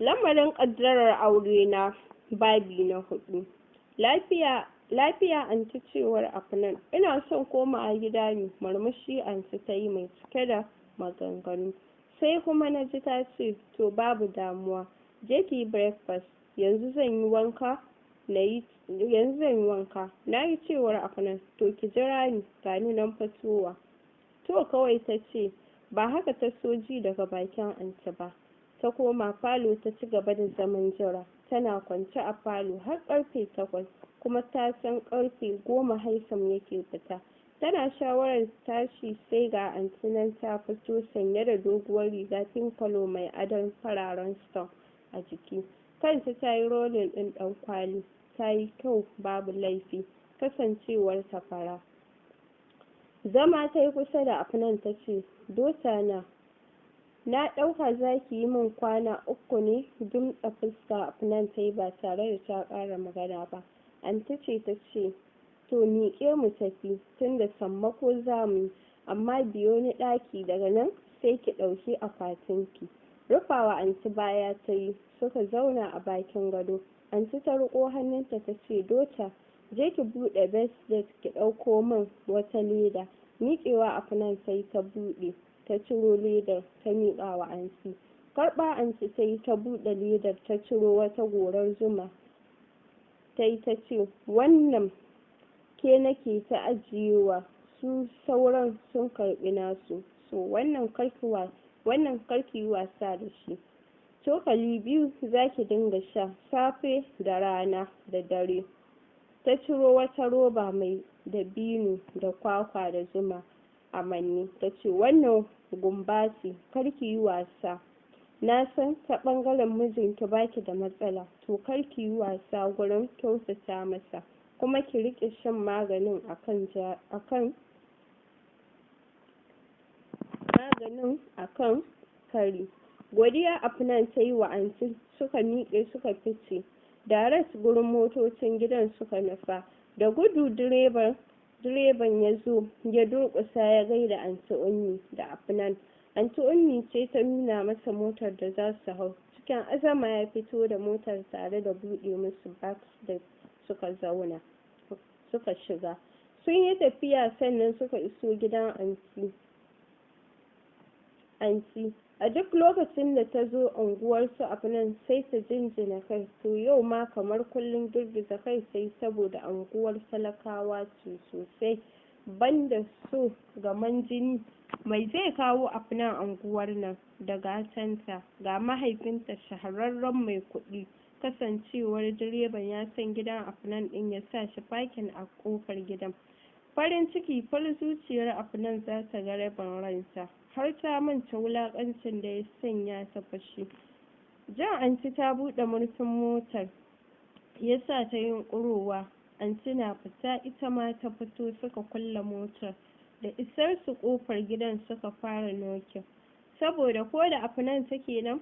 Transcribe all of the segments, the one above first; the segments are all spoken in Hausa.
Lamarin ƙaddarar aure na babi na huɗu. Lafiya lafiya, Anti, cewar Afnan. Ina son komawa gida ne. Murmushi Anti ta yi mai cike da maganganu, sai kuma na ji ta ce, "To, babu damuwa, je ki yi breakfast, yanzu zan yi wanka na yi, yanzu zan yi wanka na yi," cewar Afnan. "To, ki jira ni, gani nan fitowa." "To" kawai ta ce, ba haka ta so ji daga bakin Anti ba. Ta koma falo ta ci gaba da zaman jira. Tana kwance a falo har karfe 8, kuma ta san karfe 10 Haisam yake fita. Tana shawarar tashi sai ga Anti nan ta fito sanye da doguwar riga pink colour mai adon fararen stone a jiki. Kanta ta yi rolling ɗin ɗan kwali. Ta yi kyau babu laifi, kasancewar ta fara. Zama ta yi kusa da Afnan ta ce, "Daughter na, na ɗauka za ki yi min kwana 3 ne." Gimtsa fuska Afnan ta yi ba tare da ta ƙara magana ba. Anti ce ta ce, "To, miƙe mu tafi, tunda sammako za mu yi, amma biyo ni ɗaki, daga nan sai ki ɗauki akwatinki." Rufawa Anti baya ta yi, suka zauna a bakin gado. Anti ta riƙo hannunta ta ce, "Daughter, je ki buɗe bedside ki ɗauko min wata leda." Miƙewa Afnan ta yi, ta buɗe, ta ciro ledar, ta miƙa wa Anti. Karɓa Anti ta yi, ta buɗe ledar, ta ciro wata gorar zuma ta yi, ta ce, "Wannan ke nake ta ajiyewa, su sauran sun karɓi nasu. So wannan karki yi wasa da shi. Cokali biyu zaki dinga sha, safe da rana da dare." Ta ciro wata roba mai dabino da kwakwa da zuma a manne, ta ce, "Wannan gumba ce, kar ki yi wasa. Na san ta ɓangaren mijinki baki da matsala, to kar ki yi wasa gurin kyautata masa, kuma ki riƙe shan maganin akan maganin akan kari." Godiya Afnan ta yi wa Anti, suka miƙe suka fice. Direct gurin motocin gidan suka nufa da gudu. Direban ya zo ya durƙusa ya gaida Anti Ummi da Afnan. Anti Ummi ce ta nuna masa motar da za su hau. Cikin azama ya fito da motar tare da buɗe musu back seat, suka zauna suka shiga. Sun yi tafiya sannan suka iso gidan Anti. Anti a duk lokacin da ta zo unguwar su Afnan sai ta jinjina kai. To, yau ma kamar kullum girgiza kai sai, saboda unguwar talakawa ce sosai. Banda so gaman jini, mai zai kawo Afnan unguwar nan da gatanta, ga mahaifinta shahararren mai kuɗi? Kasancewar direban ya san gidan Afnan ɗin, ya sa shi parking a ƙofar gidan. Farin ciki fal, zuciyar Afnan za ta ga rabin ranta, har ta manta wulaƙancin da ya sanya ta fushi. Jan Anti ta buɗe murfin motar ya sa ta yunƙurowa. Anti na fita ita ma ta fito, suka kulle motar. Da isar su ƙofar gidan suka fara knocking, saboda ko da Afnan take nan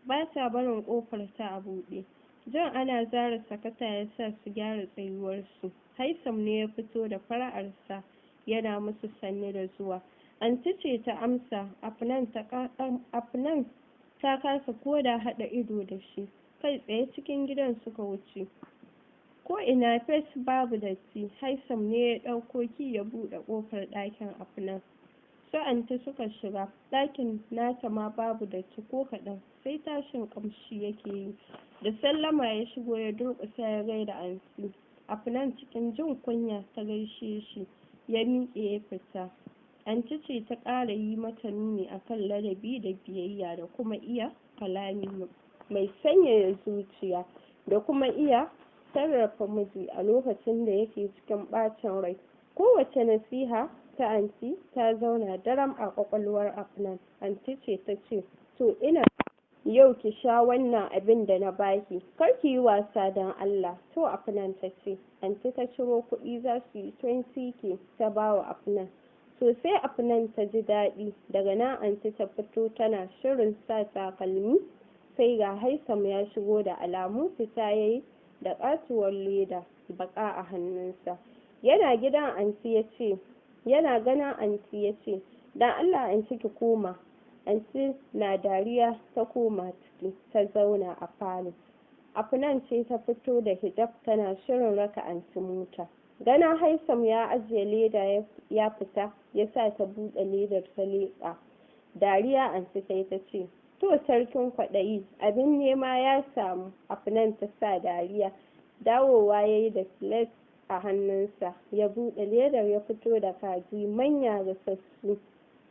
ba ta barin ƙofar ta a buɗe. Jan ana zara sakata ya sa su gyara tsayuwarsu. Haisam ne ya fito da fara'arsa yana musu sannu da zuwa. Anti ce ta amsa. Afnan ta kasa ko da haɗa ido da shi. Kai tsaye cikin gidan suka wuce. Ko ina fes, babu datti. Haisam ne ya ɗauko key ya buɗe ƙofar ɗakin Afnan. Su Anti suka shiga. Ɗakin nata ma babu datti ko kaɗan, sai tashin ƙamshi yake yi. Da sallama ya shigo, ya durƙusa ya gaida Anti. Afnan cikin jin kunya ta gaishe shi. Ya miƙe ya fita. Anti ce ta ƙara yi mata nuni akan ladabi da biyayya da kuma iya kalami mai sanyaya zuciya da kuma iya sarrafa miji a lokacin da yake cikin ɓacin rai. Kowace nasiha ta Anti ta zauna daram a ƙwaƙwalwar Afnan. Anti ce ta ce, "To, ina yau ki sha wannan abin da na baki, kar ki yi wasa don Allah." "To," Afnan ta ce. Anti ta ciro kuɗi za su yi 20K ta bawa Afnan. Sosai Afnan ta ji daɗi. Daga nan Anti ta fito tana shirin sa takalmi, sai ga Haisam ya shigo, da alamu fita yayi, da ƙatuwar leda baƙa a hannunsa. Yana gidan Anti ya ce, yana ganin Anti ya ce, "Dan Allah Anti, ki koma." Anti na dariya ta koma ciki. ciki ta zauna a falo. Afnan ce ta fito da hijab tana shirin raka anti mota. Ganin Haisam ya ajiye leda ya fita ya sa ta buɗe ledar ta leƙa. Dariya anti ta yi ta ce, to sarkin kwaɗayi, abin nema ya samu. Afnan ta sa dariya. Dawowa ya yi da plate a hannunsa, ya buɗe ledar ya fito da kaji manya gasassu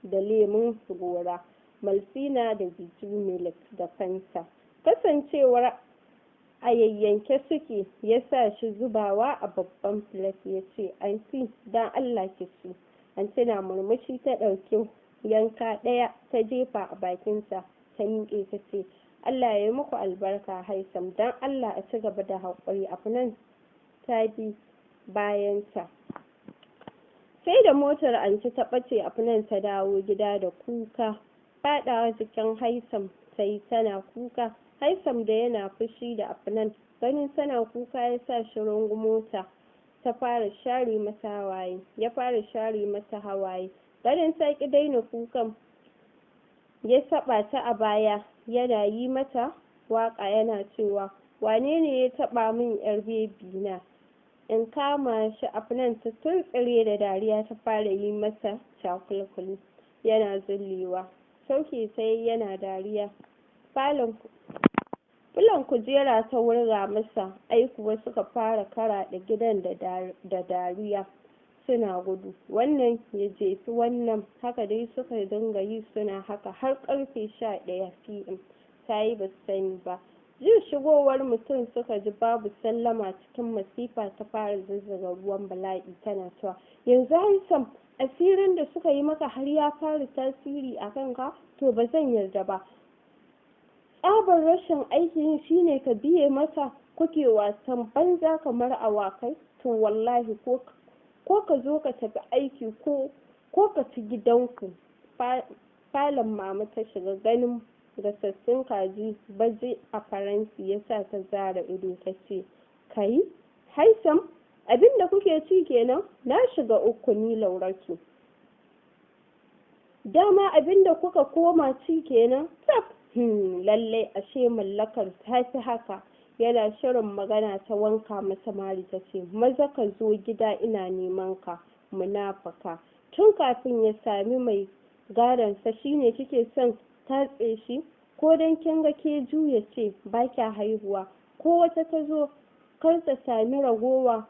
da lemun gora, maltina da Biju milk da Fanta. Kasancewar a yayyanke suke ya sa shi zubawa a babban plate ya ce, anti, don Allah ki ci. Anti na murmushi ta ɗauki yanka ɗaya ta jefa a bakinta ta miƙe ta ce, Allah ya yi muku albarka Haisam, don Allah a ci gaba da haƙuri. Afnan ta bi bayanta. Sai da motar anti ta ɓace Afnan ta dawo gida da kuka. Faɗawa jikin Haisam ta yi tana kuka. Haisam da yana fushi da Afnan, ganin tana kuka ya sa shi rungumo ta. Ta fara share mata hawaye, ya fara share mata hawaye. Ganin ta ƙi daina kukan, ya saɓa ta a baya yana yi mata waƙa yana cewa, wane ne ya taɓa min ƴar bebi na? In kama shi. Afnan ta tuntsire da dariya ta fara yi masa cakulkuli yana zullewa. Sauke ta yi yana dariya. Falon kujera ta wurga masa, ai kuwa suka fara karaɗe gidan da dariya suna gudu. Wannan ya jefi wannan, haka dai suka dinga yi suna haka har ƙarfe 11 PM ta yi ba su sani ba. Jin shigowar mutum suka ji babu sallama, cikin masifa ta fara zazzaga ruwan bala'i tana cewa, yanzu Haisam, asirin da suka yi maka har ya fara tasiri a kanka, to ba zan yarda ba. Tsabar rashin aikin shine ka biye mata kuke wasan banza kamar awakai, to wallahi ko ka zo ka tafi aiki ko ka ci gidanku. Falon mama ta shiga, ganin gasassun kaji baje a faranti ya sa ta zara ido ta ce, kai Haisam, abinda kuke ci kenan? Na shiga uku ni Lauratu. Dama abinda kuka koma ci kenan? Tab, lallai ashe mallakar ta fi haka. Yana shirin magana ta wanka masa mari ta ce, maza ka zo gida ina neman ka, munafuka. Tun kafin ya sami mai gadonsa shine kike son tatse shi, ko don kin ga ke juya ce ba kya haihuwa, ko wata ta zo kar ta sami ragowa.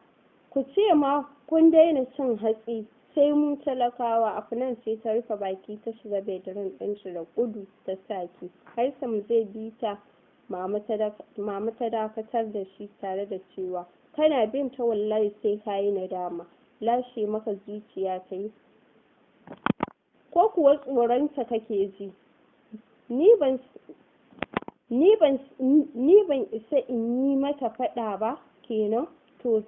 Ku ce ma kun daina cin hatsi sai mu talakawa. Afnan sai ta rufe baki ta shiga bedroom ɗinta da gudu ta saki. Haisam zai bi ta, mama ta dakatar da shi tare da cewa, kana bin ta wallahi sai ka yi nadama. Lashe maka zuciya ta yi, ko kuwa tsoronta kake ji? Ni ban isa in yi mata faɗa ba kenan? To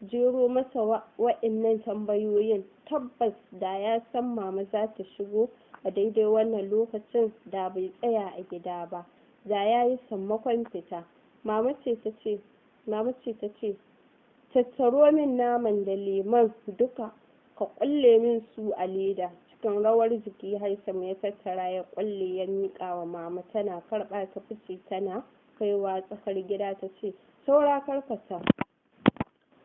jero masa wa'innan tambayoyin. Tabbas da ya san mama za ta shigo a daidai wannan lokacin da bai tsaya a gida ba, da ya yi sammakon fita. Mama ce ta ce, tattaro min naman da lemon duka ka kulle min su a leda. Cikin rawar jiki Haisam ya tattara ya kulle ya miƙa wa mama. Tana karɓa ta fice tana kaiwa tsakar gida ta ce, saura karkata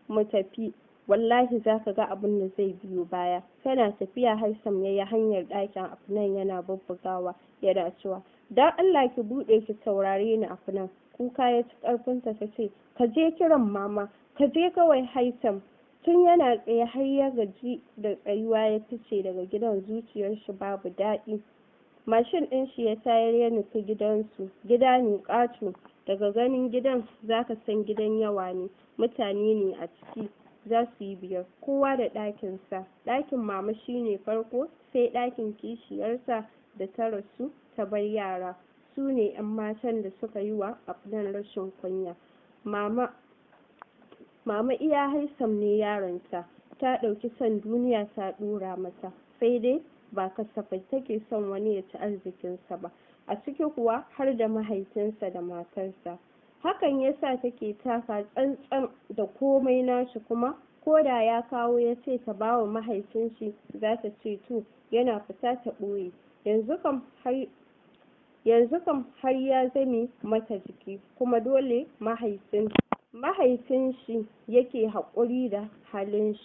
mu tafi, wallahi zaka ga abin da zai biyo baya. Tana tafiya Haisam ya yi hanyar ɗakin Afnan yana bubbugawa yana cewa, don Allah ki buɗe ki saurare ni Afnan. Kuka ya ci ƙarfinta ta ce, ka je kiran mama, ka je kawai Haisam. Tun yana tsaye har ya gaji da tsayuwa ya fice daga gidan, zuciyar shi babu daɗi. Mashin ɗin shi ya tayar ya nufi gidansu. Gida ne ƙato, daga ganin gidan zaka san gidan yawa ne, mutane ne a ciki za su yi 5, kowa da ɗakinsa. Ɗakin mama shine farko, sai ɗakin kishiyarta da ta rasu ta bar yara, su ne 'yan matan da suka yi wa Afnan rashin kunya. Mama iya Haisam ne yaronta, ta ɗauki son duniya ta ɗora mata, sai dai ba kasafai take son wani ya ci arzikinsa ba, a ciki kuwa har da mahaifinsa da matarsa. Hakan yasa take taka tsantsan da komai nashi, kuma ko da ya kawo ya ce ta bawa mahaifin shi za ta ce to, yana fita ta ɓoye. Yanzu kam Yanzu kam har ya zame mata jiki, kuma dole mahaifin shi yake haƙuri da halin shi.